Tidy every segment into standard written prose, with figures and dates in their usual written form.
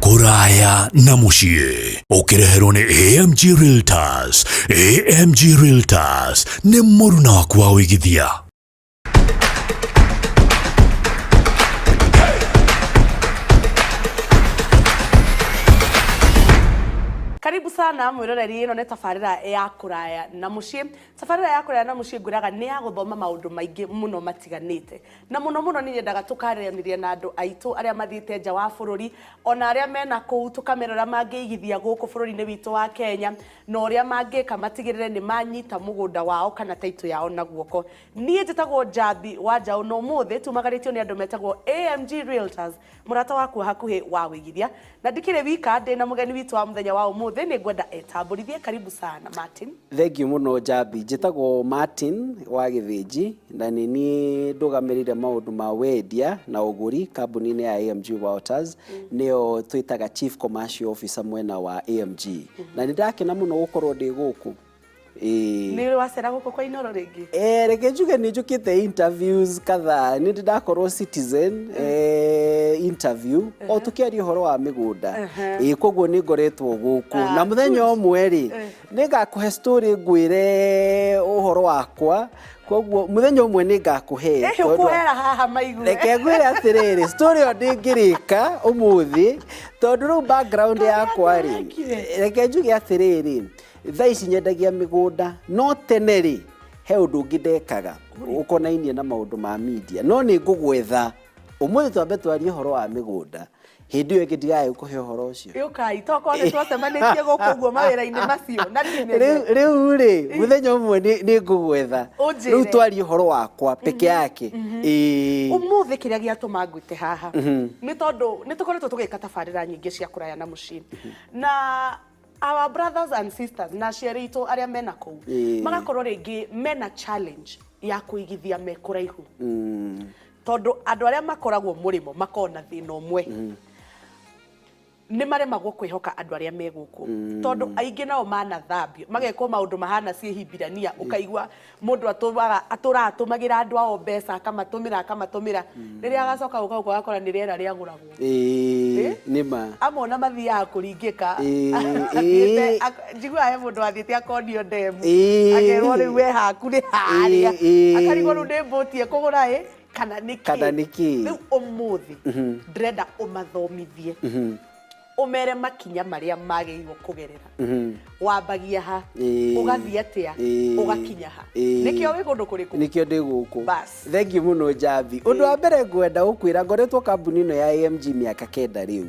Kũraya na mũciĩ ũkĩreherwo nĩ AMG Realtors. AMG Realtors nĩ mũruna waku wa ũigithia. Karibu sana mwiroreri, ĩno nĩ tabarĩra ya Kũraya na Mũciĩ. Tabarĩra ya Kũraya na Mũciĩ ngwĩraga nĩ ya gũthoma maũndũ maingĩ mũno matiganĩte. Na mũno mũno nĩ nyendaga tũkaranĩria na andũ aitũ arĩa mathiĩte nja wa bũrũri, ona arĩa mena kũu, tũkamera ũrĩa mangĩigithia gũkũ bũrũri-inĩ witũ wa Kenya, na ũrĩa mangĩka matigĩrĩre nĩ manyita mũgũnda wao kana taitũ yao na guoko. Niĩ njĩtagwo Njambi wa Njaũ na ũmũthĩ tumagarĩtio nĩ andũ metagwo AMG Realtors, mũrata waku wa hakuhĩ wa wĩigithia. Na ndikĩrĩ wika, ndĩna mũgeni witũ wa mũthenya wa ũmũthĩ, nĩ ngwenda etambũrithie. Karibu sana Martin. Thengiũ mũno Njambi, njĩtagwo Martin wa Gĩthĩnji na nĩ niĩ ndũgamĩrĩire maũndũ ma wendia na ũgũri kambuni-inĩ ya AMG Walters, nĩyo twĩtaga Chief Commercial Officer mwena wa AMG. Na nĩ ndakena mũno gũkorwo ndĩ gũkũ. Ĩĩ. Nĩ ũrĩ wacera gũkũ kwa Inooro rĩngĩ? Eh, reke njuge nĩ njũkĩte interviews kadhaa nĩ ndĩ ndakorwo Citizen eh, interview o tũkĩaria ũhoro wa mĩgũnda ĩĩ koguo nĩ ngoretwo gũkũ Ah, na mũthenya ũmwe rĩ nĩ ngakũhe story ngwĩre ũhoro wakwa koguo mũthenya ũmwe nĩ ngakũhe Ĩhĩ tondũ- ũkũhera haha maigue. Reke ngwĩre atĩrĩrĩ, story ĩyo ndĩngĩrĩka ũmũthĩ tondũ rĩu background yakwa rĩ, Ndũrekire. reke njuge atĩrĩrĩ, thaa ici nyendagia mĩgũnda, no tene rĩ, he ũndũ ũngĩ ndekaga ũkonainie na maũndũ ma media, no nĩ ngũgwetha ũmũthĩ twambe twarie ũhoro wa mĩgũnda, hĩndĩ ĩyo ĩngĩ ndigae gũkũhe ũhoro ũcio. Ũkai, tokorwo nĩ twacemanĩtie gũkũ ũguo mawĩra-inĩ macio na ndimenye. Rĩu rĩ, mũthenya ũmwe nĩ ngũgwetha. Ũnjĩre. Rĩu twarie ũhoro wakwa peke yake. Ĩĩ. Ũmũthĩ kĩrĩa gĩatũma ngwĩte haha nĩ tondũ nĩ tũkoretwo tũgĩka tabarĩra nyingĩ cia kũraya na mũciĩ na our brothers and sisters na aciari aitũ arĩa mena kũu magakorwo rĩngĩ mena challenge ya kũigithia me kũraihu tondũ andũ arĩa makoragwo mũrĩmo makoragwo na thĩna ũmwe nĩ maremagwo kwĩhoka andũ arĩa me gũkũ tondũ aingĩ nao manathambio magekwo maũndũ mahana ciĩhimbirania ũkaigua mũndũ atũmaga atũraga atũmagĩra andũ ao mbeca akamatũmĩra akamatũmĩra rĩrĩa agacoka gũka gũkũ agakora nĩ rĩera rĩagũragwo. Ĩĩ, nĩ ma. Amwe ona mathiaga kũringĩka. Ĩĩ. Njiguaga he mũndũ wathiĩte akonio ndemu. Ĩĩ. Akerwo rĩu we haku nĩ harĩa. Ĩĩ. Akarigwo rĩu nĩ mbũti ekũgũra ĩ kana nĩ kĩ. Kana nĩ kĩ. Rĩu ũmũthĩ ndĩrenda ũmathomithie. Ũmere makinya marĩa magĩrĩirwo kũgerera. Wambagia ha? Ĩĩ. Ũgathiĩ atĩa? Ĩĩ. Ũgakinya ha? Ĩĩ. Nĩkĩo wĩ kũndũ kũrĩkũ? Nĩkĩo ndĩ gũkũ. Bas. Thengiũ mũno Njambi. Ũndũ wa mbere ngwenda gũkwĩra ngoretwo kambuni ĩno ya AMG mĩaka kenda rĩu.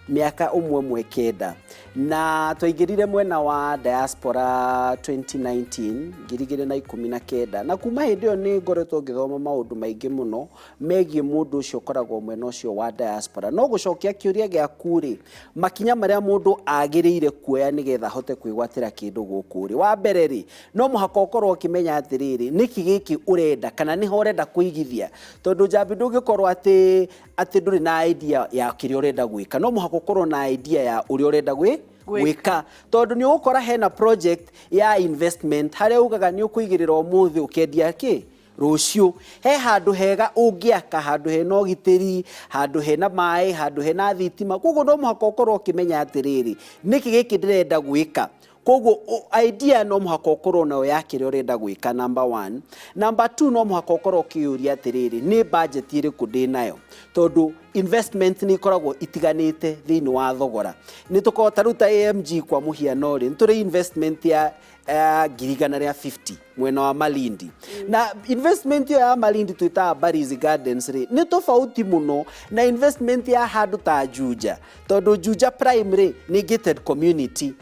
Mĩaka ũmwe ũmwe kenda. Na twaingĩrire mwena wa diaspora 2019, 2019. Na kuma hĩndĩ ĩyo nĩ ngoretwo ngĩthoma maũndũ maingĩ mũno megiĩ mũndũ ũcio ũkoragwo mwena ũcio wa diaspora. No gũcokia kĩũria gĩaku rĩ, makinya marĩa mũndũ agĩrĩire kuoya nĩgetha ahote kwĩgwatĩra kĩndũ gũkũ rĩ, wa mbere rĩ, no mũhaka ũkorwo ũkĩmenya atĩrĩrĩ, nĩkĩ gĩkĩ ũrenda kana nĩha ũrenda kũigithia. Tondũ Njambi ndũngĩkorwo atĩ atĩ ndũrĩ na idea ya kĩrĩa ũrenda gwĩka. No mũhaka ũkorwo na idea ya ũrĩa ũrenda gwĩka. Tondũ nĩ ũgũkora hena project ya investment harĩa ugaga nĩ ũkũigĩrĩra ũmũthĩ ũkendia kĩ? Rũciũ. He handũ hega ũngĩaka, handũ hena ũgitĩri, handũ hena maĩ, handũ hena thitima. Koguo no mũhaka ũkorwo ũkĩmenya atĩrĩrĩ, nĩkĩ gĩkĩ ndĩrenda gwĩka. Koguo idea no mũhaka ũkorwo nayo ya kĩrĩa ũrenda gwĩka number one. Number two no mũhaka ũkorwo ũkĩyũria atĩrĩrĩ, nĩ budget ĩrĩkũ ndĩnayo? Tondũ investment nĩ ikoragwo itiganĩte thĩinĩ wa thogora. Nĩ tũkoragwo ta rĩu ta AMG kwa mũhiano rĩ, nĩ tũrĩ investment ya 150,000 mwena wa Malindi. Na investment ĩyo ya Malindi twĩtaga Mbarizi Gardens rĩ, nĩ tofauti mũno na investment ya handũ ta Juja. Tondũ Juja Prime rĩ, nĩ gated community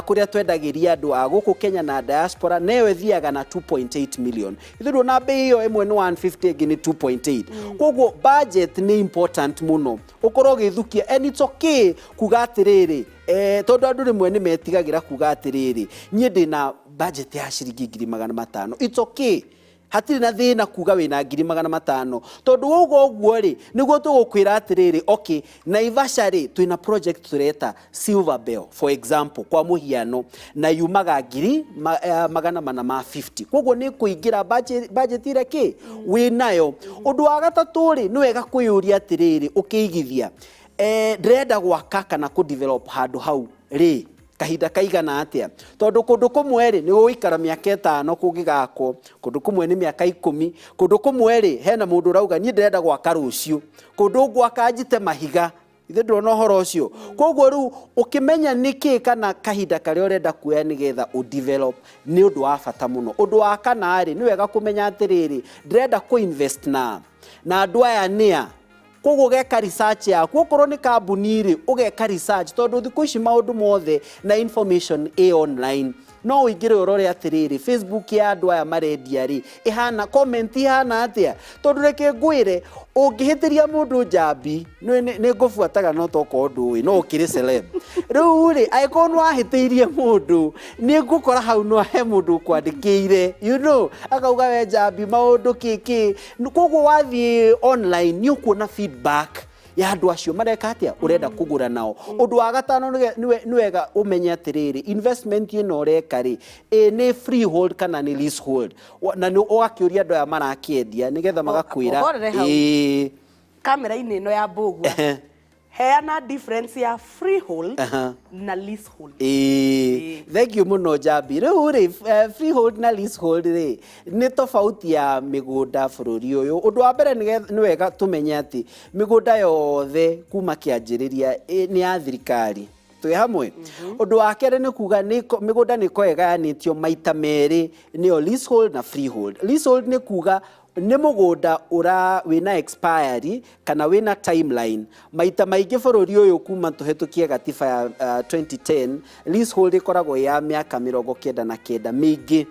kũrĩa twendagĩria andũ a gũkũ Kenya na diaspora, na ĩyo ĩthiaga na 2.8 million. Ithuĩ ndũona mbei ĩyo ĩmwe nĩ 150 ĩngĩ nĩ 2.8. Koguo budget nĩ important mũno. Ũkorwo ũgĩthukia and it's okay kuga atĩrĩrĩ, tondũ andũ rĩmwe nĩ metigagĩra kuga atĩrĩrĩ, niĩ ndĩna budget ya ciringi 500,000. It's okay. Hatirĩ na thĩna kuga wĩna 500,000. Tondũ wauga ũguo rĩ, nĩguo tũgũkwĩra atĩrĩrĩ, okay, Naivasha rĩ, twĩna project tũreta Silver Bell, for example, kwa mũhiano, na yumaga 450,000. Koguo nĩ kũingĩra budget ĩrĩa kĩ, wĩnayo. Ũndũ wa gatatũ rĩ, nĩ wega kwĩyũria atĩrĩrĩ, ũkĩigithia, Ndĩrenda gwaka kana kũ develop handũ hau rĩ, kahinda kaigana atĩa? Tondũ kũndũ kũmwe rĩ, nĩ gũgũikara mĩaka 5 kũngĩgakwo, kũndũ kũmwe nĩ mĩaka 10, kũndũ kũmwe rĩ, hena mũndũ ũrauga niĩ ndĩrenda gwaka rũciũ, kũndũ ngwaka njite mahiga. Ithe ndũrona ũhoro ũcio. Koguo rĩu ũkĩmenya nĩkĩ kana kahinda karĩa ũrenda kuoya nĩgetha ũ develop nĩ ũndũ wa bata mũno. Ũndũ wa kana rĩ, nĩ wega kũmenya atĩrĩrĩ, ndĩrenda kũ invest na andũ aya nĩa. Koguo ũgeka research yaku, okorwo nĩ kambuni rĩ, ũgeka research, tondũ thikũ ici maũndũ mothe na information ĩ online. No ũingĩre ũrore atĩrĩrĩ, Facebook ya andũ aya marendia rĩ, ĩhana, comment ihana atĩa? Tondũ reke ngwĩre, ũngĩhĩtĩria mũndũ njambi, nĩ ngũbuataga no tokorwo ndũĩ, no ũkĩrĩ celeb. Rĩu rĩ, angĩkorwo nĩ wahĩtĩirie mũndũ, nĩ ngũkora hau no he mũndũ ũkwandĩkĩire, you know, akauga we njambi maũndũ kĩ kĩ. Koguo wathiĩ online nĩ ũkuona feedback ya andũ acio mareka atĩa, ũrenda kũgũra nao. Ũndũ wa gatano, nĩ wega ũmenye atĩrĩrĩ, investment ĩno ũreka rĩ, ĩ nĩ freehold kana nĩ leasehold, na nĩ ũgakĩũria andũ aya marakĩendia nĩgetha magakwĩra. Ũhorere hau. Ĩĩ. Kamera-inĩ ĩno ya Mbũgua, heana difference ya freehold na leasehold. Ĩĩ, thank you mũno Njambi. Rĩu rĩ, freehold na leasehold rĩ, nĩ tofauti ya mĩgũnda bũrũri ũyũ. Ũndũ wa mbere, nĩ wega tũmenye atĩ mĩgũnda yothe kuma kĩanjĩrĩria nĩ ya thirikari. Twĩ hamwe? Ũndũ wa kerĩ nĩ kuga mĩgũnda nĩ ĩkoragwo ĩgayanĩtio maita merĩ, nĩyo leasehold na freehold. Leasehold nĩ kuga nĩ mũgũnda ũra wĩna expiry kana wĩna timeline. Maita maingĩ bũrũri ũyũ kuma tũhetũkie gatiba ya 2010, leasehold ĩkoragwo ya mĩaka 99 mĩingĩ.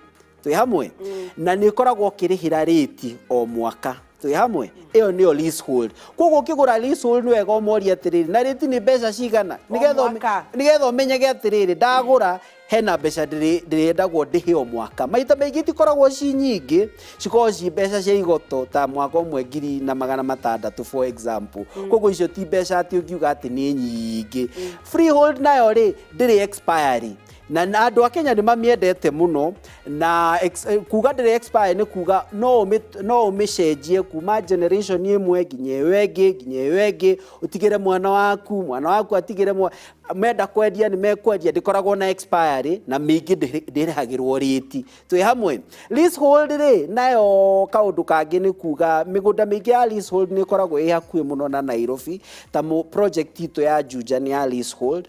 Twĩ hamwe? Na nĩ ũkoragwo ũkĩrĩhĩra rĩti o mwaka. Twĩ hamwe? Ĩyo nĩyo leasehold. Koguo ũkĩgũra leasehold, nĩ wega ũmorie atĩrĩrĩ, na rĩti nĩ mbeca cigana, mwaka. Nĩgetha ũmenyage atĩrĩrĩ, ndagũra hena mbeca ndĩrendagwo ndĩhe o mwaka. Maita maingĩ itikoragwo ci nyingĩ, cikoragwo ci mbeca cia igoto ta mwaka ũmwe 1600, for example. Koguo icio ti mbeca atĩ ũngiuga atĩ nĩ nyingĩ. Freehold nayo rĩ, ndĩrĩ expiry, na andũ a Kenya nĩ mamĩendete mũno. Na kuga ndĩrĩ expire nĩ kuga no ũmĩcenjie kuma generation ĩmwe nginya ĩyo ĩngĩ nginya ĩyo ĩngĩ, ũtigĩre mwana waku, mwana waku atigĩre menda kwendia nĩ mekwendia, ndĩkoragwo na expiry na mĩingĩ ndĩrĩhagĩrwo rĩti. Twĩ hamwe? Leasehold rĩ, nayo kaũndũ kangĩ nĩ kuga mĩgũnda mĩingĩ ya leasehold nĩ ĩkoragwo ĩ hakuhĩ mũno na Nairobi, ta project itũ ya Juja nĩ ya leasehold,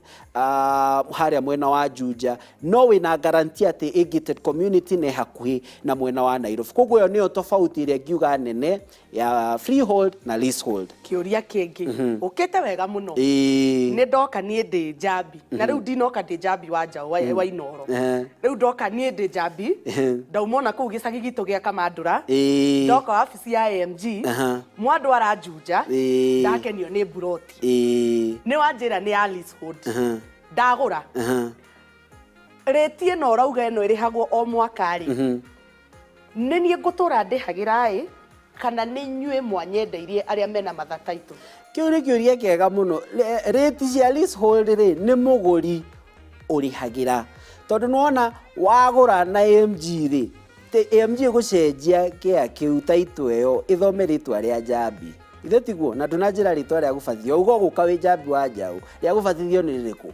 harĩa mwena wa Juja, no wĩna guarantee atĩ ĩ gated community na ĩ hakuhĩ na mwena wa Nairobi. Koguo ĩyo nĩyo tofauti ĩrĩa ngiuga nene ya freehold na leasehold. Kĩũria kĩngĩ, ũkĩte wega mũno. Nĩ ndoka niĩ ndĩ njambi, na rĩu ndinoka ndĩ njambi wa njaũ wa Inoro. Rĩu ndoka niĩ ndĩ njambi, ndauma ona kũu gĩcagi gitũ gĩa Kamandũra. Ndoka wabici ya AMG, mwandwara Juja, ndakenio nĩ mburoti, nĩ wanjĩra nĩ ya leasehold, ndagũra, rĩti ĩno ũrauga ĩno ĩrĩhagwo o mwaka rĩ, nĩ niĩ ngũtũra ndĩhagĩra ĩ, kana nĩ inyuĩ mwanyendeirie arĩa mena matha title? Kĩu nĩ kĩũria kĩega mũno. Rĩti cia leasehold rĩ, nĩ mũgũri ũrĩhagĩra, tondũ nĩwona wagũra na AMG rĩ, AMG ĩgũcenjia kĩa kĩu title ĩyo ĩthome rĩtwa rĩa njambi. Ithe tiguo? Na ndũnanjĩra rĩtwa rĩa gũbatithio, uga ũgũka wĩ njambi wa njaũ, rĩa gũbatithio nĩ rĩrĩkũ?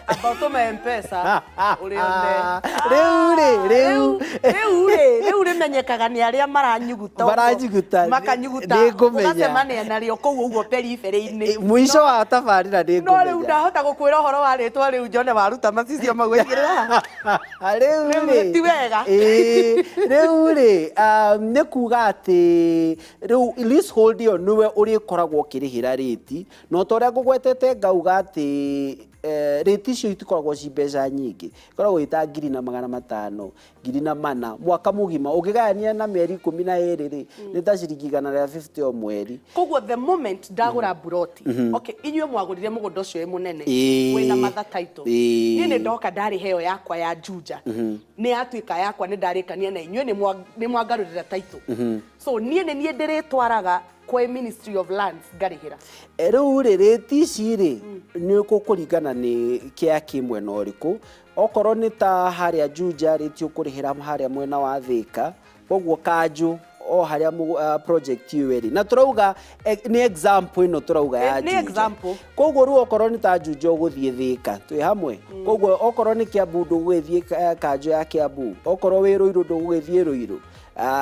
Amba ũtũme Mpesa ũrĩone. Rĩu rĩ, rĩu Rĩu rĩ, rĩu rĩmenyekaga nĩ arĩa maranyuguta ũguo. Maranyuguta, makanyuguta, nĩ ngũmenya. Ũgacemania narĩo kũu ũguo periphery-inĩ. Mũico wa tabarĩra nĩ No rĩu ngũmenya. Ndahota gũkwĩra ũhoro wa rĩtwa rĩu, njone waruta macicio mau aigĩrĩra. Rĩu Rĩu rĩ, ti wega. Ĩĩ, rĩu rĩ, nĩ kuga atĩ rĩu leasehold ĩyo nĩwe ũrĩkoragwo ũkĩrĩhĩra rĩti, na ta ũrĩa ngũgwetete ngauga atĩ rĩti icio itikoragwo ci mbeca nyingĩ, ikoragwo ĩ ta 1500, 1400 mwaka mũgima. Ũngĩgayania na mĩeri 12 rĩ, nĩ ta ciringi 150 o mweri. Koguo the moment ndagũra mburoti, okay, inyuĩ mwagũrire mũgũnda ũcio wĩ mũnene, wĩna mother title, niĩ nĩ ndoka ndarĩhe ĩyo yakwa ya Juja, nĩ yatuĩka yakwa, nĩ ndarĩkania na inyuĩ, nĩ mwangarũrĩra title, so niĩ nĩ niĩ ndĩrĩtwaraga kwa Ministry of Lands ngarĩhĩra? Rĩu rĩ, rĩti ici rĩ, nĩ gũkũringana nĩ kĩa kĩ mwena ũrĩkũ. Okorwo nĩ ta harĩa Juja, rĩti ũkũrĩhĩra harĩa mwena wa Thĩka, koguo kanjũ o harĩa project ĩyo ĩrĩ na tũrauga nĩ example ĩno tũrauga ya Nĩ Juja. example. Koguo rĩu okorwo nĩ ta Juja ũgũthiĩ Thĩka, twĩ hamwe. Koguo okorwo nĩ Kiambu ndũgũgĩthiĩ kanjũ ya Kiambu, okorwo wĩ Ruiru ndũgũgĩthiĩ Ruiru.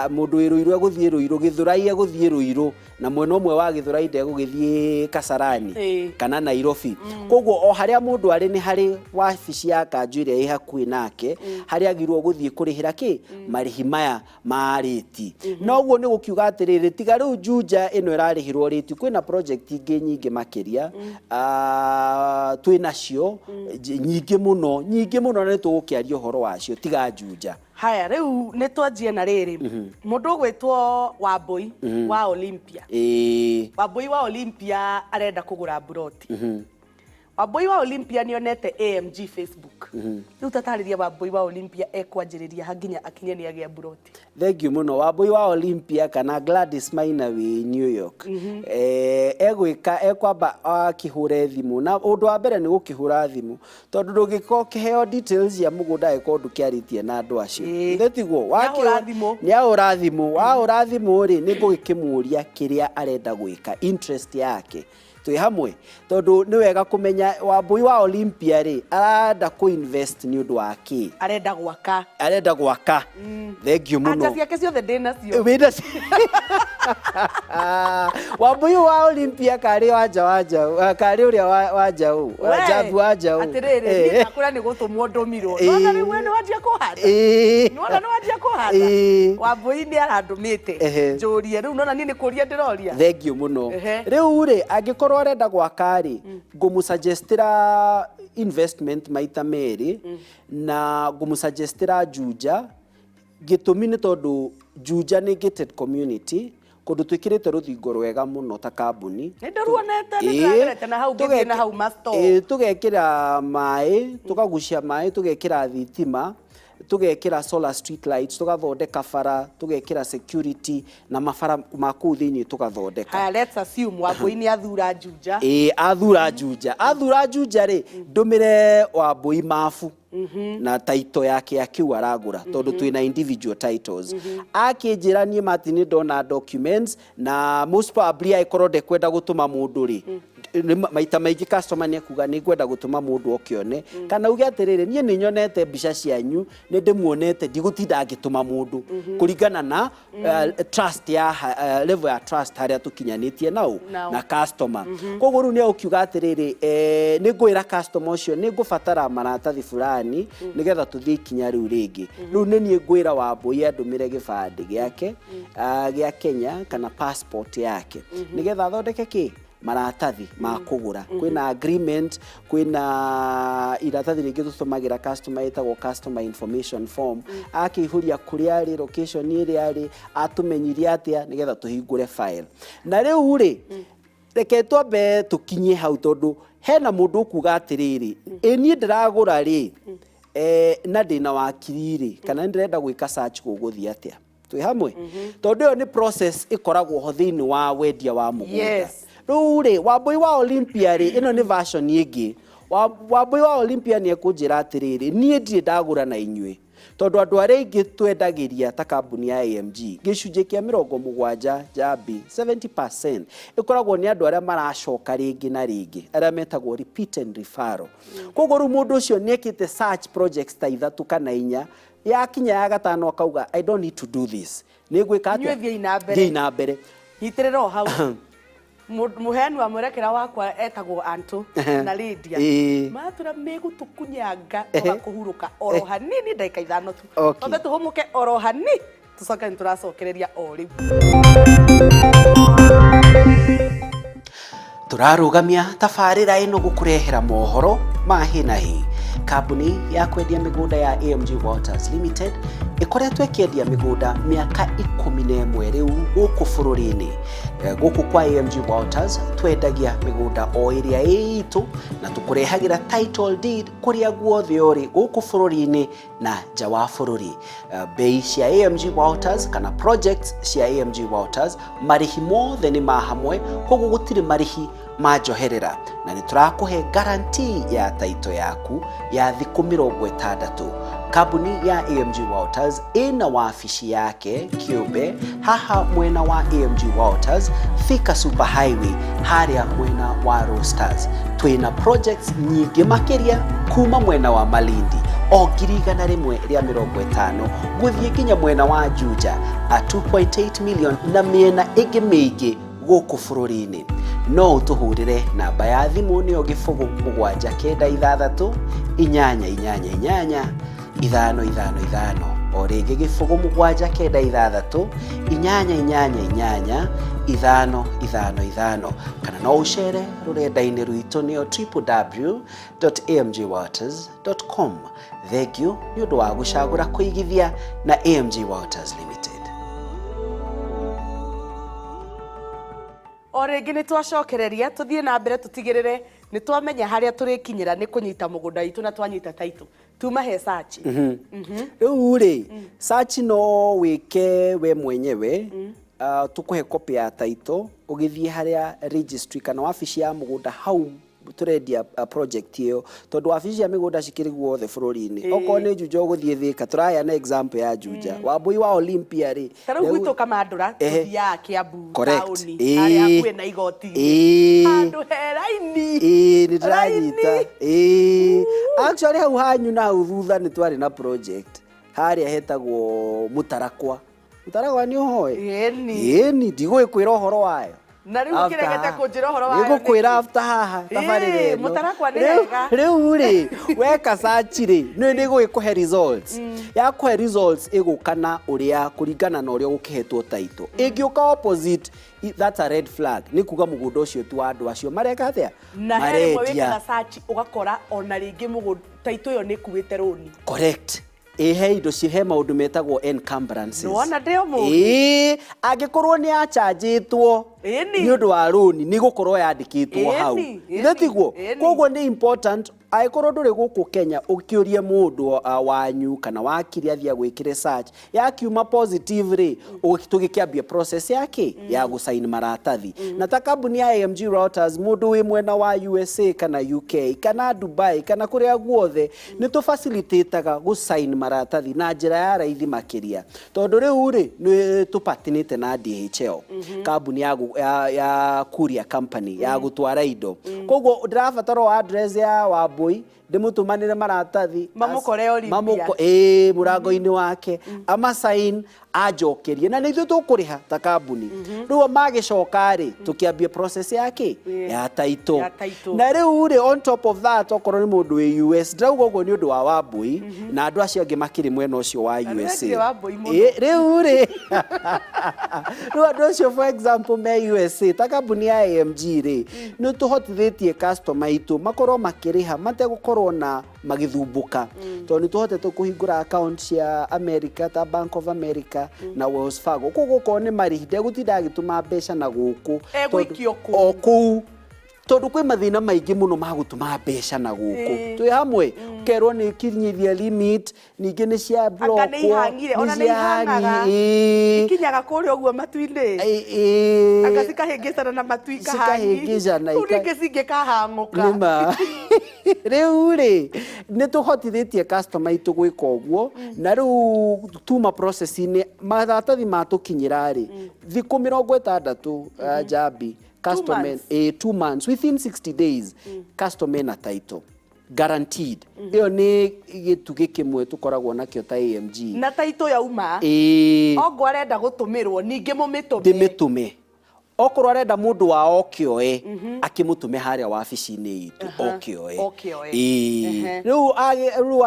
Mũndũ wĩ Ruiru egũthiĩ Ruiru, Gĩthũrai egũthiĩ Ruiru, na mwena ũmwe wa Gĩthũrai ndegũgĩthiĩ Kasarani kana Nairobi. Koguo o harĩa mũndũ arĩ nĩ harĩ wabici ya kanjũ ĩrĩa ĩ hakuhĩ nake, harĩa agĩrĩirwo gũthiĩ kũrĩhĩra kĩ? Marĩhi maya ma rĩti. Na ũguo nĩ gũkiuga atĩrĩrĩ, tiga rĩu Juja ĩno ĩrarĩhĩrwo rĩti, kwĩna project ingĩ nyingĩ makĩria, twĩ nacio nyingĩ mũno, nyingĩ mũno na nĩ tũgũkĩaria ũhoro wacio tiga Juja. Haya, rĩu nĩ twanjie na rĩrĩ, mũndũ ũgwĩtwo Wambũi wa Olympia. Wambũi wa Olympia arenda kũgũra mburoti. Wambũi wa Olympia nĩ onete AMG Facebook. Rĩu tatarĩria Wambũi wa Olympia ekwanjĩrĩria ha nginya akinye nĩ agĩa mburoti. Thank you mũno. Wambũi wa Olympia kana Gladys Maina wĩ New York. Egwĩka, ekwamba akĩhũre thimũ. Na ũndũ wa mbere nĩ gũkĩhũra thimũ. Tondũ ndũngĩkorwo ũkĩheo details cia mũgũnda angĩkorwo ndũkĩarĩtie na andũ acio. Githĩ tiguo? Nĩahũra thimũ. Nĩahũra thimũ. Wahũra thimũ rĩ, nĩngũgĩkĩmũria kĩrĩa arenda gwĩka, interest yake. Twĩ hamwe? Tondũ nĩ wega kũmenya Wambũi wa Olympia rĩ, arenda kũ invest nĩ ũndũ wa kĩ? Arenda gwaka. Arenda gwaka. Thengiũ mũno. Anja ciake ciothe ndĩ nacio. Wĩna Wambũi wa Olympia karĩ wanja wa njaũ, karĩ ũrĩa wa njaũ, We, Njambu wa njaũ. Atĩrĩrĩ, niĩ ndakwĩra nĩ gũtũmwo ndũmirwo. Nĩwona rĩu we nĩwanjia kũhanda? Nĩwona nĩwanjia kũhanda? Wambũi nĩ arandũmĩte njũrie, rĩu nĩwona niĩ nĩ kũria ndĩroria. Thengiũ mũno. Rĩu rĩ, angĩkorwo arenda gwaka rĩ, ngũmũ-suggestĩra investment maita merĩ, na ngũmũ-suggestĩra Juja. Gĩtũmi nĩ tondũ Juja nĩ gated community, kũndũ twĩkĩrĩte rũthingo rwega mũno ta kambuni. Nĩ ndĩruonete, nĩ ndĩragerete na hau ngĩthiĩ na hau ma store. Tũgekĩra maĩ, tũkagucia maĩ, tũgekĩra thitima, tũgekĩra solar street lights, tũgathondeka bara, tũgekĩra security, na mabara ma kũu thĩinĩ tũgathondeka. Haya, let's assume Wambũi nĩ athura Juja. Ĩĩ, athura Juja. Athura Juja rĩ, ndũmĩre Wambũi mabu na title yake ya kĩu aragũra, tondũ twĩna individual titles. Akĩnjĩra niĩ Martin nĩ ndona documents, na most probably angĩkorwo ndekwenda gũtũma mũndũ rĩ, maita maingĩ customer nĩ ekuga nĩ ngwenda gũtũma mũndũ oke one, kana uge atĩrĩrĩ, niĩ nĩ nyonete mbica cianyu, nĩ ndĩmuonete, ndigũtinda ngĩtũma mũndũ, kũringana na trust ya level ya trust harĩa tũkinyanĩtie nao Nao. na customer. Koguo rĩu nĩ ũkiuga atĩrĩrĩ, nĩ ngwĩra customer ũcio nĩ ngũbatara maratathi fulani nĩgetha tũthiĩ ikinya rĩu rĩngĩ. Rĩu nĩ niĩ ngwĩra Wambũi andũmĩre gĩbandĩ gĩake, gĩa Kenya kana passport yake, nĩgetha athondeke kĩ? Maratathi ma kũgũra. Kwĩna agreement, kwĩna iratathi rĩngĩ tũtũmagĩra customer ĩtagwo customer information form. Akĩihũria kũrĩa arĩ, location ĩrĩa arĩ, atũmenyirie atĩa nĩgetha tũhingũre file. Na rĩu rĩ, reke twambe tũkinye hau tondũ hena mũndũ ũkuga atĩrĩrĩ, ĩ niĩ ndĩragũra rĩ, na ndĩna wakiri rĩ, kana nĩ ndĩrenda gwĩka search gũgũthiĩ atĩa? Twĩ hamwe? Tondũ ĩyo nĩ process ĩkoragwo ho thĩinĩ wa wendia wa mũgũnda. Rĩu rĩ, Wambũi wa Olympia rĩ, ĩno nĩ version ĩngĩ. Wambũi wa Olympia nĩ ekũnjĩra atĩrĩrĩ, niĩ ndirĩ ndagũra na inyuĩ. Tondũ andũ arĩa aingĩ twendagĩria ta kambuni ya AMG, gĩcunjĩ kĩa mĩrongo mũgwanja njambi, 70%, ĩkoragwo nĩ andũ arĩa maracoka rĩngĩ na rĩngĩ, arĩa metagwo repeat and referral. Koguo rĩu mũndũ ũcio nĩ ekĩte search projects ta ithatũ kana inya, yakinya ya gatano akauga, I don't need to do this. Nĩ ngwĩka atĩa? Inyuĩ thiĩi na mbere. Thiĩi na mbere. Nyitĩrĩra o hau. Mũheani wa mwerekera wakwa etagwo Anto na Lydia. Matũra megũtũkunyanga twaga kũhurũka oro hanini ndagĩka ithano tu. Twambe tũhũmũke oro hanini tũcoke nĩ tũracokereria o rĩu. Tũrarũgamia tabarĩra ĩno gũkũrehera mohoro ma hi na hi. Kambuni ya kwendia mĩgũnda ya AMG Walters Limited ĩkoretwo ĩkĩendia mĩgũnda mĩaka 11 rĩu gũkũ bũrũri-inĩ. Gũkũ kwa AMG Walters twendagia mĩgũnda o ĩrĩa ĩ itũ na tũkũrehagĩra title deed kũrĩa guothe ũrĩ gũkũ bũrũri-inĩ na nja wa bũrũri. Bei cia AMG Walters kana projects cia AMG Walters marĩhi mothe nĩ ma hamwe, koguo gũtirĩ marĩhi ma njoherera, na nĩ tũrakũhe guarantee ya title yaku ya thikũ mĩrongo ĩtandatũ. Kambuni ya AMG Walters ĩna wabici yake kĩũmbe haha mwena wa AMG Walters, Thika Super Highway harĩa mwena wa Roasters. Twĩna projects nyingĩ makĩria kuma mwena wa Malindi o 150,000 gũthiĩ nginya mwena wa Juja a 2.8 million na mĩena ĩngĩ mĩingĩ gũkũ bũrũri-inĩ. No ũtũhũrĩre namba ya thimũ nĩyo 0 7 9 6 8 8 8 5 5 5, o rĩngĩ 0 7 9 6 8 8 8 5 5 5, kana no ũcere rũrenda-inĩ rwitũ nĩyo www.amgwaters.com. Thengiũ nĩ ũndũ wa gũcagũra kũigithia na AMG Waters Limited. O rĩngĩ nĩ twacokereria, tũthiĩ na mbere tũtigĩrĩre nĩ twamenya harĩa tũrĩkinyĩra nĩ kũnyita mũgũnda witũ na twanyita taitũ tuma he search. Rĩu rĩ, search no wĩke we mwenyewe. Tũkũhe copy ya title, ũgĩthiĩ harĩa registry kana wabici ya mũgũnda hau tũrendia project ĩyo, tondũ wabici cia mĩgũnda cikĩrĩ guothe bũrũri-inĩ. Okorwo nĩ Juja ũgũthiĩ Thĩka, tũraheana example ya Juja, Wambui wa Olympia rĩ. Ta rĩu gwitũ Kamandũra, tũthiaga Kiambu taũni harĩa hakuhĩ na igoti-inĩ, handũ he raini. Ĩĩ, nĩ ndĩranyita. Ĩĩ, actually hau hanyu na hau thutha nĩ twarĩ na project harĩa hetagwo Mũtarakwa. Mũtarakwa nĩ ũhoĩ? Ĩni. Ĩni, ndigũgĩkwĩra ũhoro wayo. Na rĩu ũkĩregete kũnjĩra ũhoro wayo? Nĩngũkwĩra Nĩkĩ? After haha tabarĩra ĩno. Mũtarakwa nĩ hega. Rĩu rĩ, weka search rĩ, nĩ nĩgũgĩkũhe results. Yakũhe results ĩgũka na ũrĩa kũringana na ũrĩa ũgũkĩhetwo title. Ĩngĩũka opposite, that's a red flag. Nĩ kuga mũgũnda ũcio ti wa andũ acio mareka atĩa? Na he rĩmwe Marendia. wĩkaga search ũgakora ona rĩngĩ mũgũnda taitũ ĩyo nĩ ĩkuĩte rũni. Correct. Ĩ, he indo ci, he maũndũ metagwo encumbrances. Nĩwona ndĩ o mũũgĩ. Ĩĩ, angĩkorwo nĩ achanjĩtwo nĩ ũndũ wa rũni, nĩ gũkorwo yandĩkĩtwo hau. Githĩ tiguo? Ĩni. Koguo nĩ important angĩkorwo ndũrĩ gũkũ Kenya ũkĩũrie mũndũ wanyu kana wakiri athiĩ agwĩkĩre search. Yakiuma positive rĩ, tũgĩkĩambia process ya kĩ ya gũsign maratathi. Na ta kambuni ya AMG Realtors, mũndũ wĩ mwena wa USA kana UK kana Dubai kana kũrĩa guothe, nĩ tũfacilitate-aga gũsign maratathi na njĩra ya raithi makĩria, tondũ rĩu rĩ, nĩ tũpatinĩte na DHL, kambuni ya courier company ya gũtwara indo. Koguo ndĩrabatara o address ya Wambui, ndĩmũtũmanĩre maratathi. Mamũkore Olympia. Ĩĩ, mũrango-inĩ wake, amasign, anjokerie, na nĩ ithuĩ tũkũrĩha ta kambuni. Rĩu magĩcoka rĩ, tũkĩambia process ya kĩ? Ya title. Ya title. Na rĩu rĩ, on top of that, okorwo nĩ mũndũ wĩ US, ndĩrauga ũguo nĩ ũndũ wa Wambui na andũ acio angĩ makĩrĩ mwena ũcio wa Na USA. nĩwendire Wambui mũno. Ĩ, rĩu rĩ, rĩu andũ acio for example me USA, ta kambuni ya AMG rĩ, nĩ tũhotithĩtie customer aitũ makorwo makĩrĩha mategũkorwo na magĩthumbũka, tondũ nĩ tũhotete kũhingũra account cia America ta Bank of America na Wells Fargo. Koguo okorwo nĩ marĩhi, ndegũtinda agĩtũma mbeca na gũkũ. Egũikio kũu. O kũu, tondũ kwĩ mathĩna maingĩ mũno ma gũtũma mbeca na gũkũ. Twĩ hamwe, ũkerwo nĩ kinyithia limit, ningĩ nĩ cia Anga nĩ blockwo, ihang'ire, ona nĩ ihang'aga. Ikinyaga kũrĩa ũguo matu-inĩ. Anga cikahĩngĩcana na matu ikahangi. Cikahĩngĩcana. Rĩu rĩngĩ cingĩkahang'ũka. Nĩma. Rĩu rĩ, nĩ tũhotithĩtie customer aitũ gwĩka ũguo, na rĩu tuma process-inĩ maratathi matũkinyĩra rĩ, thikũ 60, Njambi, customer Months. 2 months, within 60 days customer na title guaranteed. Ĩyo nĩ gĩtugĩ kĩmwe tũkoragwo nakĩo ta AMG. Na taitũ yauma, ongo arenda gũtũmĩrwo ningĩ mũmĩtũme? Ndĩmĩtũme. Okorwo arenda mũndũ wao okĩoe, akĩmũtũme harĩa wabici-inĩ itũ okĩoe. Okĩoe. Ĩĩ. Rĩu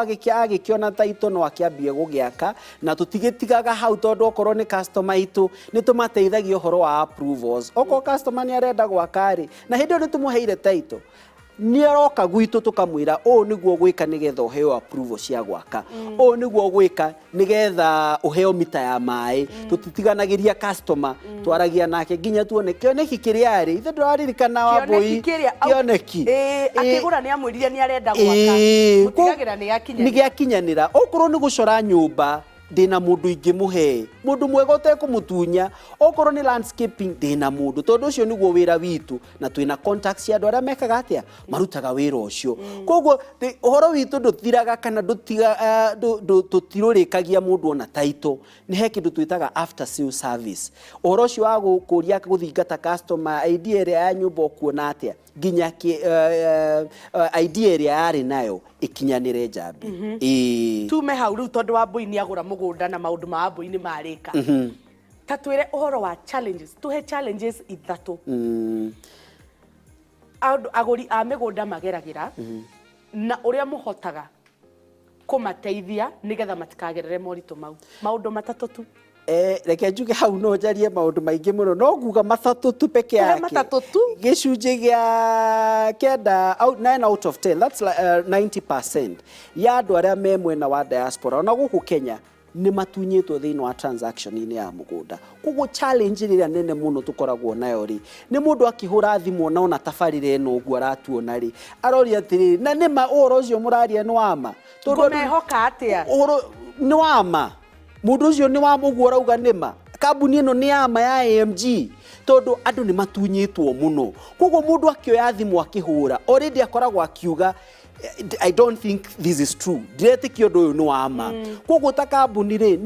agĩkĩona taitũ no akĩambie gũgĩaka, na tũtigĩtigaga hau, tondũ okorwo nĩ customer itũ nĩ tũmateithagia ũhoro wa approvals. Okorwo customer nĩ arenda gwaka rĩ, na hĩndĩ ĩyo nĩ tũmũheire taitũ, nĩ aroka gwitũ tũkamwĩra ũũ nĩguo gwĩka nĩgetha ũheo approval cia gwaka, ũũ nĩguo gwĩka nĩgetha ũheo mita ya maĩ. Tũtitiganagĩria customer, twaragia nake nginya tuone kĩoneki kĩrĩa arĩ. Ithe ndũraririkana, Wambui? Kĩoneki kĩrĩa Kĩoneki. Ĩĩ, akĩgũra nĩ amwĩrire nĩ arenda gwaka. Mũtigagĩra nĩ nĩ gĩakinyanĩra. Gĩakinyanĩra. Okorwo nĩ gũcora nyũmba. Ndĩna mũndũ ingĩmũhe, mũndũ mwega ũtekũmũtunya. Okorwo nĩ landscaping, ndĩna mũndũ, tondũ ũcio nĩguo wĩra witũ, na twĩna contacts cia andũ arĩa mekaga atĩa, marutaga wĩra ũcio. Koguo ũhoro witũ ndũthiraga kana tũtirũrĩkagia mũndũ ona title. Nĩ he kĩndũ twĩtaga after sale service, ũhoro ũcio wa gũkũria gũthingata customer, idea ĩrĩa ya nyũmba ũkuona atĩa, nginya idea ĩrĩa yarĩ nayo ĩkinyanĩre, Njambi. Ĩĩ. Tume hau rĩu, tondũ Wambũi nĩ agũra mũgũnda na maũndũ ma Wambũi nĩ marĩka. Ta twĩre ũhoro wa challenges, tũhe challenges ithatũ andũ agũri a mĩgũnda mageragĩra na ũrĩa mũhotaga kũmateithia nĩgetha matikagerere moritũ mau. Maũndũ matatũ tu. Reke njuge hau no njarie maũndũ maingĩ mũno, no nguga matatũ tu peke Tũhe yake. matatũ tu. Gĩcunjĩ gĩa 9 9 out of 10, that's like, 90% ya andũ arĩa me mwena wa diaspora ona gũkũ Kenya nĩ matunyĩtwo thĩinĩ wa transaction-inĩ ya mũgũnda. Koguo challenge ĩrĩa nene mũno tũkoragwo nayo rĩ, nĩ mũndũ akĩhũra thimũ ona tabarĩra ĩno ũguo aratuona rĩ, aroria atĩrĩrĩ, na nĩma ũhoro ũcio mũraria nĩ wa ma? Tondũ andũ- Ngũmehoka atĩa? Ũhoro nĩ wa ma, mũndũ ũcio nĩ wa ũguo ũrauga nĩ ma, kambuni ĩno nĩ ya ma ya AMG? Tondũ andũ nĩ matunyĩtwo mũno. Koguo mũndũ akĩoya thimũ akĩhũra, already akoragwo akiuga, "I don't think this is true, ndiretĩkia ũndũ ũyũ nĩ wa ma." Koguo ta kambuni rĩ,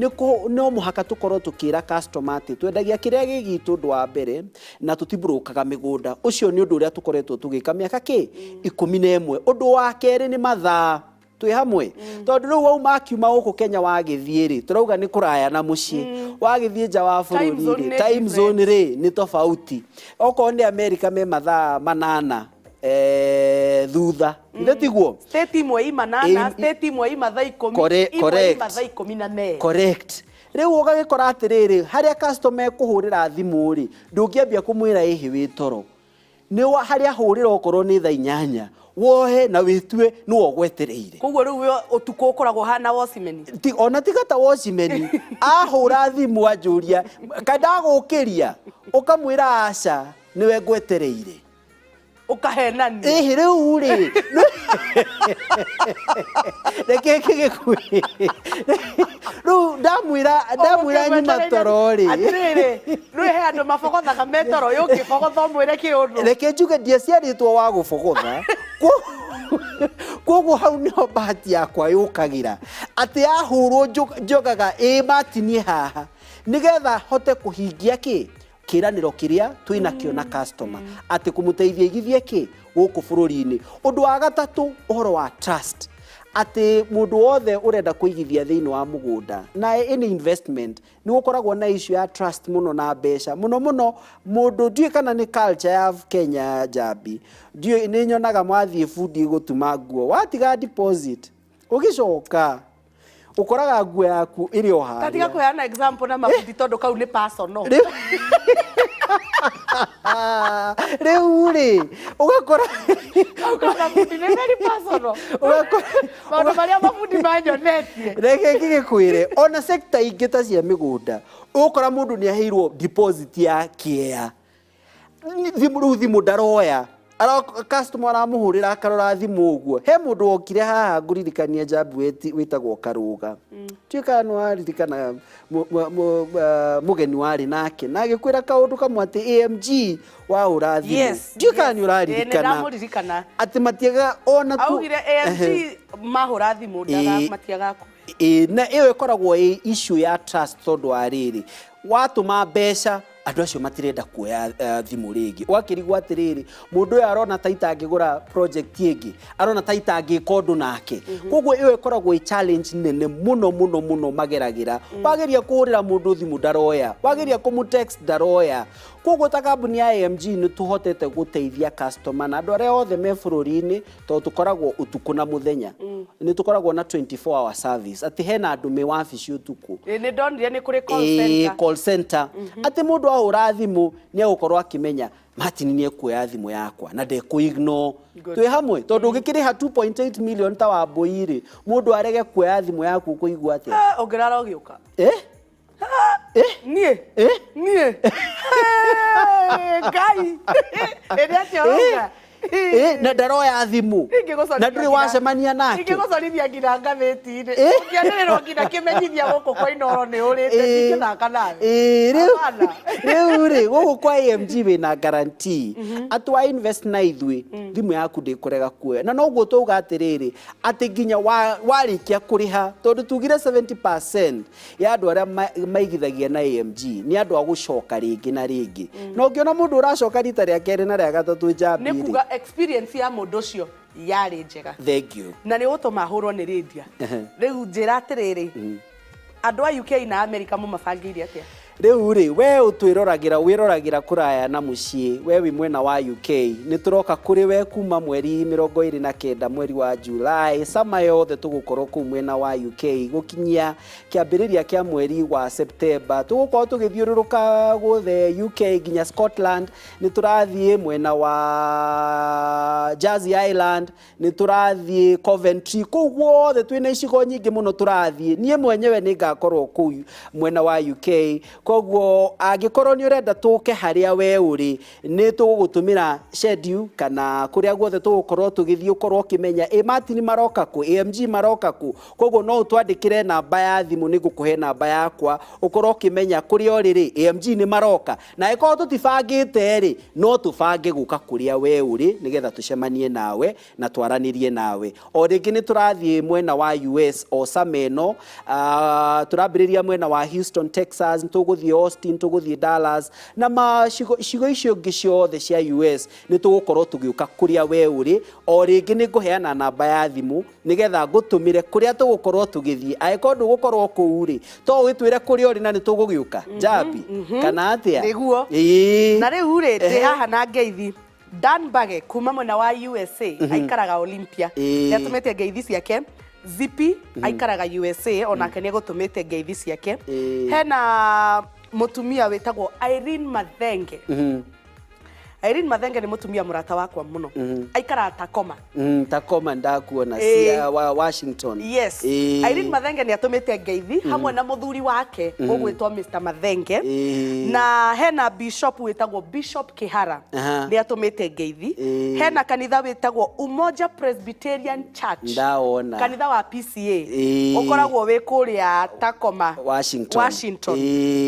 no mũhaka tũkorwo tũkĩra customer atĩ twendagia kĩrĩa gĩ gitũ, ũndũ wa mbere, na tũtiburũkaga mĩgũnda. Ũcio nĩ ũndũ ũrĩa tũkoretwo tũgĩka mĩaka kĩ 11. Ũndũ wa kerĩ nĩ mathaa. Twĩ hamwe? Tondũ rĩu wauma akiuma gũkũ Kenya wagĩthiĩ rĩ, tũrauga nĩ kũraya na mũciĩ, wagĩthiĩ nja wa Time bũrũri zone rĩ, nĩ time zone different. rĩ nĩ tofauti. Okorwo nĩ America me mathaa 8 thutha, ithe tiguo? State imwe i 8, state imwe i mathaa 10, imwe i mathaa 12. Correct. Rĩu ũgagĩkora atĩrĩrĩ, harĩa customer ekũhũrĩra thimũ rĩ, ndũngĩambia kũmwĩra ĩhĩ wĩ toro. Nĩ harĩa ahũrĩra, okorwo nĩ thaa 8, wohe na wĩtue nĩwe ũgwetereire. Koguo rĩu we ũtukũ ũkoragwo ũhana watchman. Ona tiga ta watchman, ahũra thimũ anjũria ka ndagũkĩria, ũkamwĩra aca, nĩwe ngwetereire. Ũkahenania. Ĩhĩ, rĩu rĩ, reke kĩgĩkũĩ rĩu ndamwĩra nyuma toro rĩ. Atĩrĩrĩ, rĩu he andũ mabogothaga me toro, ũyũ ũngĩbogotha ũmwĩre kĩũndũ. Reke njuge ndiaciarĩtwo wa gũbogotha. Koguo hau nĩho bahati yakwa yũkagĩra, atĩ yahũrwo njogaga ĩ matinie haha nĩgetha hote kũhingia kĩ kĩranĩro kĩrĩa twĩnakĩo na customer, atĩ kũmũteithia igithie kĩ gũkũ bũrũri-inĩ. Ũndũ wa gatatũ, ũhoro wa trust, atĩ mũndũ wothe ũrenda kũigithia thĩinĩ wa mũgũnda na any investment, nĩ gũkoragwo na issue ya trust mũno na mbeca mũno mũno. Mũndũ, ndiũĩ kana nĩ culture ya Kenya, Njambi, ndiũĩ, nĩ nyonaga mwathiĩ bundi gũtuma nguo, watiga deposit, ũgĩcoka ũkoraga nguo yaku ĩrĩ o Tatiga harĩa. kũheana example na mabundi, tondũ kau nĩ personal. Rĩu rĩ, ũgakora Kau ka mabundi nĩ very personal. Ũgakora Maũndũ marĩa mabundi manyonetie. Reke ngĩgĩkwĩre, ona sector ingĩ ta cia mĩgũnda, ũgũkora mũndũ nĩ aheirwo deposit ya kĩea thimũ, rĩu thimũ ndaroya. Customer aramũhũrĩra, akarora thimũ ũguo. He mũndũ wokire haha ngũririkania, Njambu, wĩtagwo Karũga. Ndiũĩ kana nĩ waririkana mũgeni warĩ nake na agĩkwĩra kaũndũ kamwe atĩ AMG wahũra thimũ. Ndiũĩ kana nĩ Ĩĩ, nĩ ũraririkana. ndamũririkana. Atĩ matiaga ona tu Augire AMG mahũra thimũ matiaga. Ĩĩ, na ĩyo ĩkoragwo ĩ issue ya trust, tondũ wa rĩrĩ, watũma mbeca, andũ acio matirenda kuoya thimũ rĩngĩ. Ũgakĩrigwo atĩrĩrĩ, mũndũ ũyũ arona ta itangĩgũra project ĩngĩ, arona ta itangĩka ũndũ nake. Koguo ĩyo ĩkoragwo ĩ challenge nene mũno mũno mũno mageragĩra. Wageria kũhũrĩra mũndũ thimũ ndaroya, wageria kũmũ text ndaroya. Koguo ta kambuni ya AMG nĩ tũhotete gũteithia customer na andũ arĩa othe me bũrũri-inĩ, tondũ tũkoragwo ũtukũ na mũthenya. Nĩ tũkoragwo na 24 hour service, atĩ hena andũ me wabici ũtukũ. Ĩĩ, nĩ ndonire nĩ kũrĩ call center. Call center, atĩ mũndũ ahũra thimũ nĩ egũkorwo akĩmenya Martin nĩ ekuoya thimũ yakwa na ndekũ ignore. Twĩ hamwe? Tondũ ũngĩkĩrĩha 2.8 million ta Wambũi rĩ, mũndũ arege kuoya thimũ yaku, ũkũigua atĩa? Eh, ũngĩrara ũgĩũka. Eh? Eh? Niĩ. Eh? Niĩ. Hey, Ngai. Ĩrĩa atĩa ũrauga? Ĩ, na ndaroya thimũ na ndũrĩ wacemania nake. Ingĩgũcorithia nginya ngathĩti-inĩ. Ĩ. Ũngĩanĩrĩrwo nginya kĩmenyithia gũkũ kwa Inooro nĩ ũrĩte, ndingĩthaka nawe. Ĩ, rĩu Hapana. Rĩu rĩ, gũkũ kwa AMG wĩna guarantee atĩ wa invest na ithuĩ, thimũ yaku ndĩkũrega kuoya. Na noguo twauga atĩrĩrĩ, atĩ nginya warĩkia kũrĩha, tondũ tugire 70% ya andũ arĩa maigithagia na AMG nĩ andũ a gũcoka rĩngĩ na rĩngĩ. Na ũngĩona mũndũ ũracoka rita rĩa kerĩ na rĩa gatatũ, njambi Nĩ rĩ, kuga experience ya mũndũ ũcio yarĩ njega. Thank you. Na nĩ ũgũtũma hũrwo nĩ rĩndia. Rĩu njĩra atĩrĩrĩ, andũ a UK na America mũmabangĩire atĩa? Rĩu rĩ, we ũtwĩroragĩra, wĩroragĩra kũraya na mũciĩ, we wĩ mwena wa UK, nĩ tũroka kũrĩ we kuma mweri 29 mweri wa July, summer yothe tũgũkorwo kũu mwena wa UK gũkinyia kĩambĩrĩria kĩa mweri wa September. Tũgũkorwo tũgĩthiũrũrũka guothe UK nginya Scotland, nĩ tũrathiĩ mwena wa Jersey Island, nĩ tũrathiĩ Coventry, kũu guothe twĩna icigo nyingĩ mũno tũrathiĩ. Niĩ mwenyewe nĩ ngakorwo kũu mwena wa UK. Koguo angĩkorwo nĩ ũrenda tũke harĩa we ũrĩ, nĩ tũgũgũtũmĩra schedule kana kũrĩa guothe tũgũkorwo tũgĩthiĩ, ũkorwo ũkĩmenya ĩ Martin maroka kũ, AMG maroka kũ. Koguo no ũtwandĩkĩre namba ya thimũ, nĩ ngũkũhe namba yakwa, ũkorwo ũkĩmenya kũrĩa ũrĩ rĩ, AMG nĩ maroka. Na angĩkorwo tũtibangĩte rĩ, no tũbange gũka kũrĩa we ũrĩ nĩgetha tũcemanie nawe na twaranĩrie nawe. O rĩngĩ nĩ tũrathiĩ mwena wa US o summer ĩno, tũrambĩrĩria mwena wa Houston, Texas, nĩ tũgũthiĩ Austin, tũgũthiĩ Dallas na cigo icio ingĩ ciothe cia US nĩ tũgũkorwo tũgĩũka kũrĩa we ũrĩ. O rĩngĩ nĩ ngũheana namba ya thimũ nĩgetha ngũtũmĩre kũrĩa tũgũkorwo tũgĩthiĩ. Angĩkorwo ndũgũkorwo kũu rĩ, to ũgĩtwĩre kũrĩa ũrĩ na nĩ tũgũgĩũka, Njambi, kana atĩa? Nĩguo. Ĩĩ. Na rĩu rĩ, ndĩ haha na ngeithi. Dan Bage kuma mwena wa USA, aikaraga Olympia. Nĩ atũmĩte ngeithi ciake. Zipi aikaraga USA, onake nĩ egũtũmĩte ngeithi ciake. Hena mũtumia wĩtagwo Irene Mathenge. Irene Mathenge nĩ mũtumia mũrata wakwa mũno. Aikaraga Tacoma. Tacoma ndakuona, cia wa Washington. Yes. Irene Mathenge nĩ atũmĩte ngeithi hamwe na mũthuri wake ũgwĩtwo Mr. Mathenge. Na hena bishop wĩtagwo Bishop Kihara. Nĩ atũmĩte ngeithi. Hena kanitha wĩtagwo Umoja Presbyterian Church. Ndawona. Kanitha wa PCA. Ũkoragwo wĩ kũrĩa Tacoma. Washington. Washington.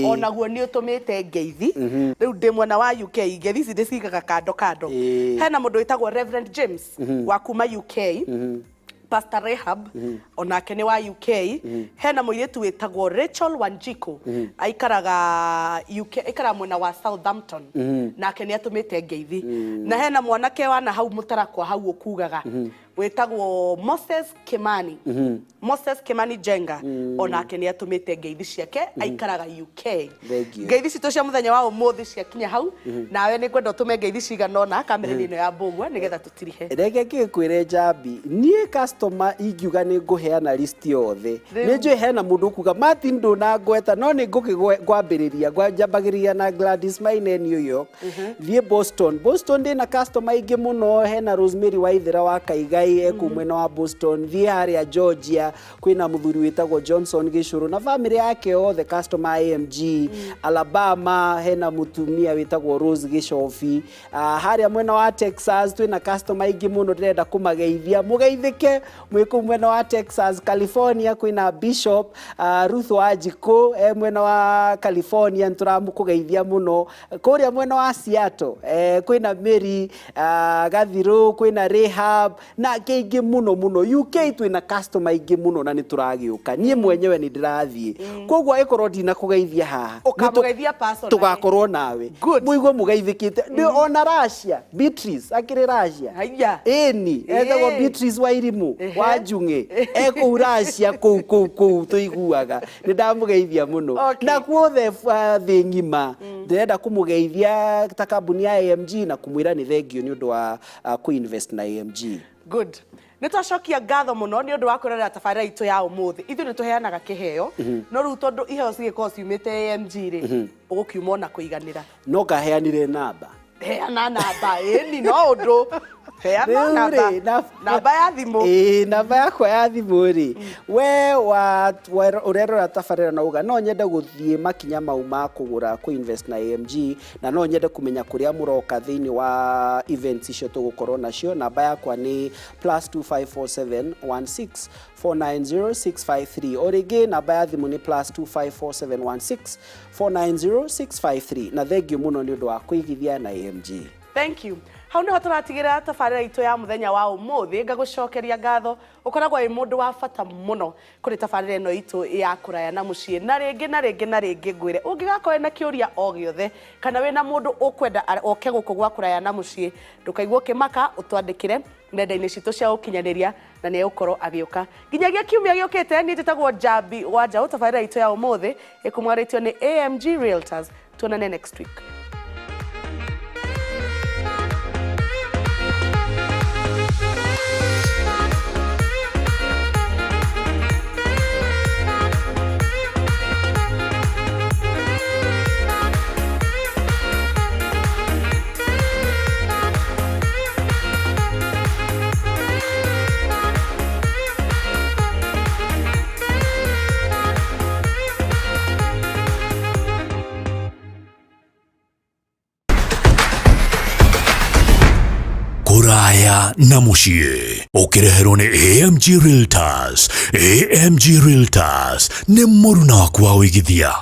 Onaguo nĩ ũtũmĩte ngeithi. Rĩu ndĩ mwena wa UK, ngeithi ici ndĩcigaga kando kando. Hena mũndũ wĩtagwo Reverend James wa kuma UK. Pastor Rahab onake nĩ wa UK. Hena mũirĩtu wĩtagwo Rachel Wanjiku, aikaraga UK, aikaraga mwena wa Southampton, nake nĩ atũmĩte ngeithi. Na hena mwanake wana hau mũtarakwa hau ũkugaga wĩtagwo Moses Kimani, Moses Kimani Jenga, onake nĩ atũmĩte ngeithi ciake, aikaraga UK. Thank you. Ngeithi citũ cia mũthenya wa ũmũthĩ ciakinya hau. Nawe nĩ ngwenda ũtũme ngeithi cigana ũna kamera-inĩ ĩno ya Mbũgua nĩgetha tũtirihe. Reke ngĩkwĩre, Njambi, niĩ customer ingiuga nĩ ngũheana list yothe, nĩ njũĩ hena mũndũ ũkuga Martin ndũnangweta, no nĩ ngũkĩngwambĩrĩria njambagĩrĩria na Gladys Maine New York, thiĩ Boston. Boston ndĩna customer aingĩ mũno, hena Rosemary Waithera wa Kaigai ekũu mwena wa Boston. Thiĩ harĩa Georgia kwĩna mũthuri wĩtagwo Johnson Gĩcũrũ na famĩlĩ yake yothe, customer AMG. Alabama hena mũtumia wĩtagwo Rose Gĩcobi. Harĩa mwena wa Texas twĩna customer aingĩ mũno, ndĩrenda kũmageithia, mũgeithĩke mwĩ kũu mwena wa Texas. California kwĩna Bishop Ruth Wanjikũ e mwena wa California, nĩtũramũkũgeithia mũno. Kũrĩa mwena wa Seattle kwĩna Mary Gathirũ, kwĩna Rahab na angĩ aingĩ mũno mũno. UK twĩna customer aingĩ mũno na nĩ tũragĩũka, niĩ mwenyewe nĩ ndĩrathiĩ, koguo angĩkorwo ndinakũgeithia haha, Ũkamũgeithia personally. Tũgakorwo nawe. Good. Mũigue mũgeithĩkĩte. Ndĩ ona Russia, Beatrice akĩrĩ Russia. Haiya. Ĩni etagwo Beatrice Wairimu wa Njung'e, ekũu Russia kũu kũu kũu tũiguaga, nĩ ndamũgeithia mũno. Na guothe thĩ ng'ima ndĩrenda kũmũgeithia ta kambuni ya AMG na kũmwĩra nĩ thengiũ nĩ ũndũ wa kũ-invest na AMG. Good. Nĩ twacokia ngatho mũno nĩ ũndũ wa kwĩrorera tabarĩra itũ ya ũmũthĩ. Ithuĩ nĩ tũheanaga kĩheo, no rĩu tondũ iheo cigĩkorwo ciumĩte AMG rĩ, ũgũkiuma ona kũiganĩra. No ngaheanire namba. Heana namba, ĩni no ũndũ. Heana Rĩu namba. rĩ, Namba ya thimũ. Ĩĩ, namba yakwa ya thimũ rĩ, we ũrerora tabarĩra na uga no nyende gũthiĩ makinya mau ma kũgũra kũ invest na AMG, na no nyende kũmenya kũrĩa mũroka thĩinĩ wa events icio tũgũkorwo nacio. Namba yakwa nĩ +254716 490653. O rĩngĩ namba ya thimũ nĩ +254716 490653. Na thengiũ mũno nĩ ũndũ wa kũigithia na AMG. Thank you. Hau niho tũratigĩrĩra tabarĩra itũ ya mũthenya wa ũmũthĩ. Ngagũcokeria ngatho, ũkoragwo wĩ mũndũ wa bata mũno kũrĩ tabarĩra ĩno itũ ya kũraya na mũciĩ. Na rĩngĩ na rĩngĩ na rĩngĩ ngwĩre, ũngĩgakorwo na kĩũria o gĩothe kana wĩna mũndũ ũkwenda oke gũkũ gwa kũraya na mũciĩ, ndũkaigua ũkĩmaka, ũtwandĩkĩre nenda-inĩ citũ cia ũkinyanĩria na nĩ egũkorwo agĩũka. Nginyagia kiumia gĩũkĩte, niĩ njĩtagwo Njambi wa Njaũ. Tabarĩra itũ ya ũmũthĩ ĩkũmwarĩtio nĩ AMG Realtors. Tuonane next week. Kũraya na mũciĩ ũkĩreherwo nĩ AMG Realtors. AMG Realtors nĩ mũruna waku wa ũigithia.